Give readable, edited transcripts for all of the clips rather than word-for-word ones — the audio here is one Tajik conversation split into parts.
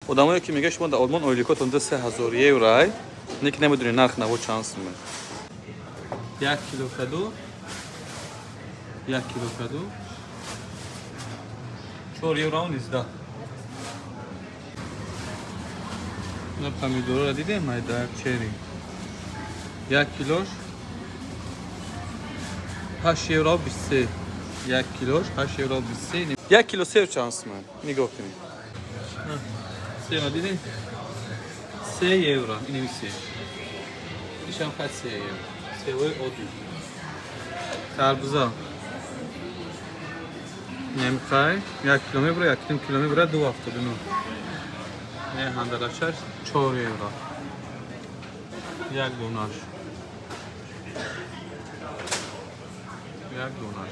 Одамое ки мегӯяд, шумо дар Олмон ойликотон 2-3 ҳазор евро, не ки намедонед нарх наво чанд суме. 1 кило каду, 1 кило каду 4,19 евро. На помидорро дидем, майда черри, 1 килош 8,23 евро, 1 килош 8,23 евро. 1 кило сев чанд суме, нигоҳ кунед. Сева дидем, 3 евро. Инеми сев, ишам хат 3 евро, севои оддӣ. Харбуза немихай, 1 кило мебура, 1,5 кило мебура, 2,79. Не, ҳандалашаш 4 евро як донаш, як донаш.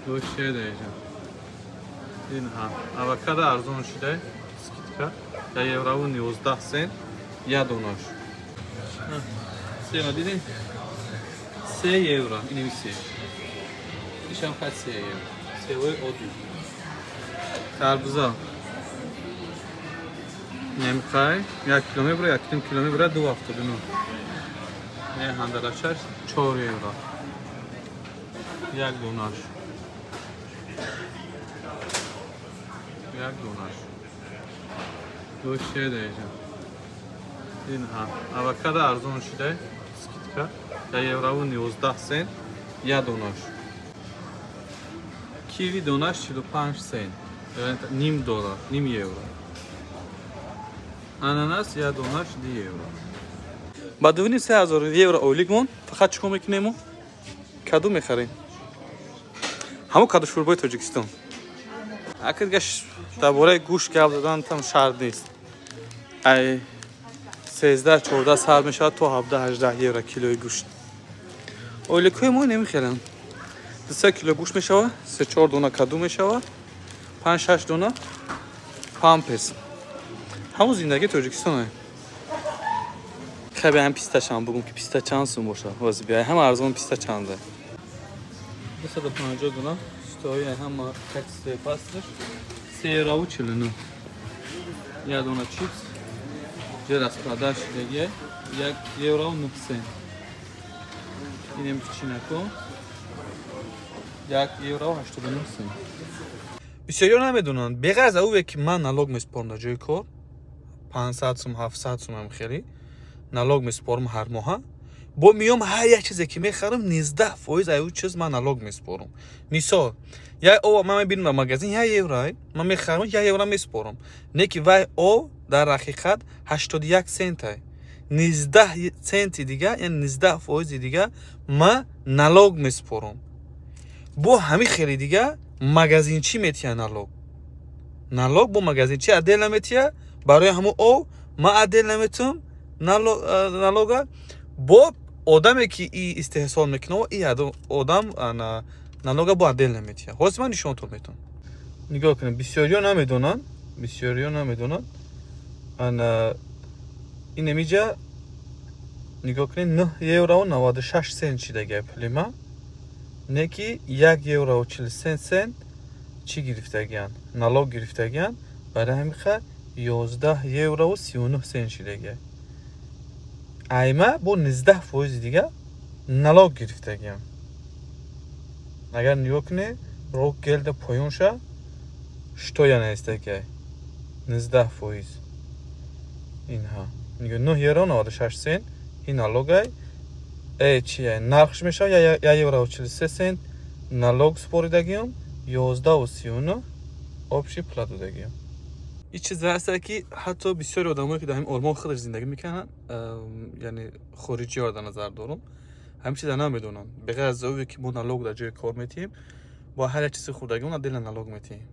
Ду шедаиҷа. Инҳа авокадо арзон шуда, скидка, 1,19 евро як донаш. Сева дидем, 3 евро. Инеми сев, ишам хат 3 евро, севои оддӣ. Харбуза немихай, 1 кило мебура, 1,5 кило мебура, 2,79. Не, ҳандалашаш 4 евро як донаш, як донаш. Ду шедаиҷа. Инҳа авокадо арзон шуда, скидка, 1,19 евро як донаш. Киви донаш 45 цент, ним доллар, ним евро. Ананас як донаш 2 евро. Ба 2,5-3 ҳазор евро ойликмон фақат чӣ кор мекунем? Каду мехарем, ҳамон каду шӯрбои Тоҷикистон. Акр гаш дар бораи гӯшт гап задан там шарт нест. Ай 13-14 сар мешавад то 17-18 евро килои гӯшт. Ойликҳои мо намехеланд. 2-3 кило гӯшт мешавад, се чор дона каду мешавад, панҷ шаш дона памперс. Ҳамон зиндагии Тоҷикистон. Хеле ҳам писташам бугум, ки писта чанд сум бошад. Ҳозир биай, ҳама арзон писта чанде? 250 дона стои, ҳама качестве пасташ, 3,49 евро. Як дона чипс ҷа распродаж шудагия, 1,09 евро. Инем пичинако 1,89 евро. Бисёриҳо намедонанд, беғайр аз ове ки ман налог месупорам дар ҷои кор, 500 сум, 700 сумам хеле налог месупорам ҳар моҳа. Бо миём ҳар як чизе ки мехарам, 19% аю чиз ман налог месупорам. Мисол, як об ман мебинам дар магазин 1 евро, ман мехарам, 1 евро месупорам. Не ки вай об дар ҳақиқат 81 центай, 19 центи дига, яъне 19 фоизи дига ман налог месупорам. Бо ҳамин хели дига магазинчӣ метиҳа налог. Налог бо магазинчӣ отдельно метиҳа. Барои ҳамон об ман отдельно метиҳам налога. Бо одаме ки и истеҳсол мекунад, и одам налога бо отдельно метиҳа. Ҳозир ман нишонтон метавам, нигоҳ кунед. Бисёриҳо намедонанд, бисёриҳо намедонанд. Ана инамиҷа нигоҳ кунед, 9,96 евро шидагия пули ман. Не ки 1,43 евро чӣ гирифтагиянд? Налог гирифтагиянд. Барои ҳамин хел 11,39 евро шидагия. Айма бо 19 фоизи дига налог гирифтагиям. Агар нигоҳ кунед, Rückgeld поёнша Steuer наистагиай, 19%. Инҳа нигоҳ, 9,96 евро ин налогай. Чия нархш мешавад 1,43 евро налог супоридагиам, 11,39 общий пула додагиам. Ин чизе ҳаста, ки ҳатто бисёри одамое ки дар ҳамин Олмон худаш зиндагӣ мекунанд, яъне хориҷиҳоро дар назар дорам, ҳамин чиза намедонанд. Беғайр аз ове ки мо налог дар ҷои кор метиҳем, бо ҳар як чизи хурдагион отдельно налог метиҳем.